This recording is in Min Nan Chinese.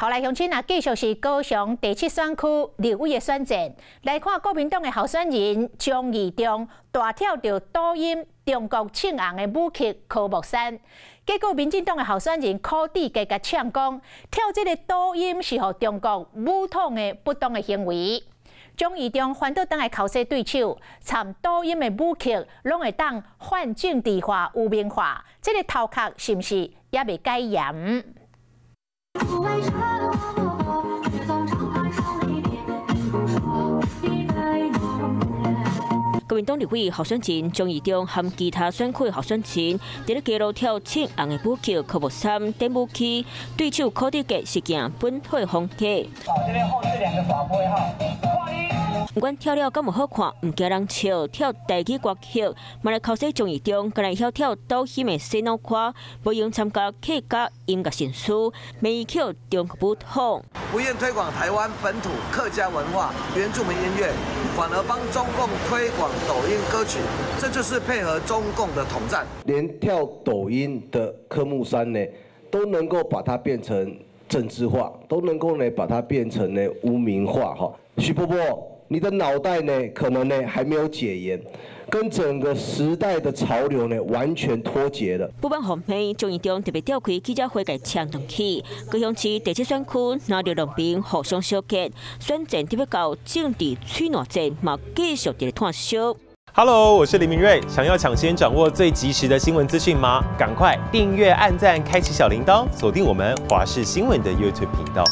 好來，鄉親啊，繼續是高雄第七選區立委的選戰。來看國民黨的候選人張義中大跳著抖音中國唱紅的舞曲科目三，結果民進黨的候選人柯志佳共嗆講，跳這个抖音是予中國武統的不當的行為。張義中翻倒轉來剾洗對手，參抖音的舞曲攏會當泛政治化、污名化，這个頭殼是毋是猶未解嚴？不為國民黨立委候選人張義中和其他選區候選人，佇咧街路跳唱紅的舞曲科目三點舞曲，對手柯志佳是行本土的風格。好，這邊後置兩個廣播哈。毋管跳了敢有好看，毋驚人笑，跳台語歌曲，嘛來剾洗張義中，敢若會曉跳抖音的洗腦歌，無閒參加客家音樂盛事，罵伊予中國武統。不願推廣台灣本土客家文化、原住民音樂，反而幫中共推廣抖音歌曲，這就是配合中共的統戰。連跳抖音的科目三呢，都能夠把它變成政治化，都能夠呢把它變成呢污名化。哈，徐波波，你的腦袋呢，可能呢還沒有解嚴，跟整個時代的潮流呢完全脫節了。不滿紅黑，張義中特別召開記者會，共嗆轉去。高雄市第七選區藍綠兩邊互相相激，選戰特別到政治喙瀾戰嘛，繼續佇咧炭燒。 Hello，我是林明瑞，想要搶先掌握最及時的新聞資訊嗎？趕快訂閱、按讚、開啟小鈴鐺，鎖定我們華視新聞的 YouTube 頻道。